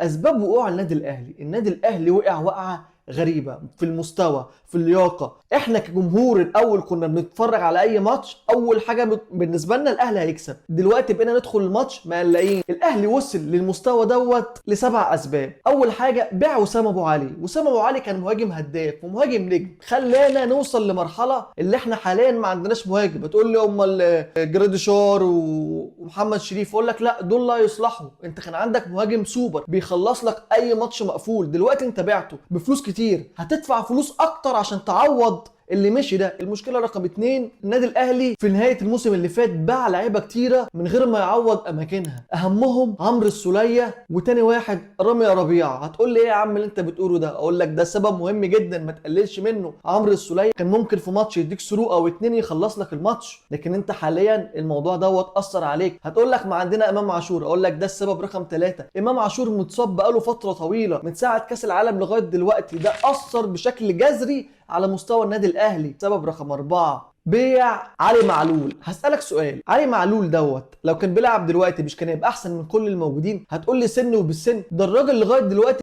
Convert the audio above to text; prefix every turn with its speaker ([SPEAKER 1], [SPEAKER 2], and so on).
[SPEAKER 1] اسباب وقوع النادي الاهلي. النادي الاهلي وقع وقعه غريبة في المستوى، في اللياقة. احنا كجمهور الاول كنا بنتفرج على اي ماتش، اول حاجة بالنسبة لنا الاهلي هيكسب. دلوقتي بقينا ندخل الماتش مقلقين. الاهلي وصل للمستوى دوت لسبع اسباب. اول حاجة بيع وسام ابو علي. وسام ابو علي كان مهاجم هداف ومهاجم نجم، خلانا نوصل لمرحلة اللي احنا حاليا ما عندناش مهاجم. بتقول لي امال جراديشار ومحمد شريف، اقول لك لا، دول لا يصلحوا. انت كان عندك مهاجم سوبر بيخلص لك اي ماتش مقفول، دلوقتي انت بعته بفلوس كتير، هتدفع فلوس اكتر عشان تعوض اللي مشي ده. المشكلة رقم 2، النادي الاهلي في نهاية الموسم اللي فات باع لعيبة كتيرة من غير ما يعوض اماكنها، اهمهم عمرو السوليه وتاني واحد رامي ربيعة. هتقول لي ايه يا عم اللي انت بتقوله ده؟ اقول لك ده سبب مهم جدا ما تقللش منه. عمرو السوليه كان ممكن في ماتش يديك through او 2 يخلص لك الماتش، لكن انت حاليا الموضوع دوت اثر عليك. هتقول لك ما عندنا امام عاشور، اقول لك ده السبب رقم 3. امام عاشور متصاب بقاله فترة طويلة من ساعة كاس العالم لغاية دلوقتي، ده اثر بشكل جذري على مستوى النادي الاهلي. سبب رقم 4، بيع علي معلول. هسألك سؤال، علي معلول دوت لو كان بيلعب دلوقتي مش كان يبقى احسن من كل الموجودين؟ هتقول لي سن وبالسن، ده الراجل لغاية دلوقتي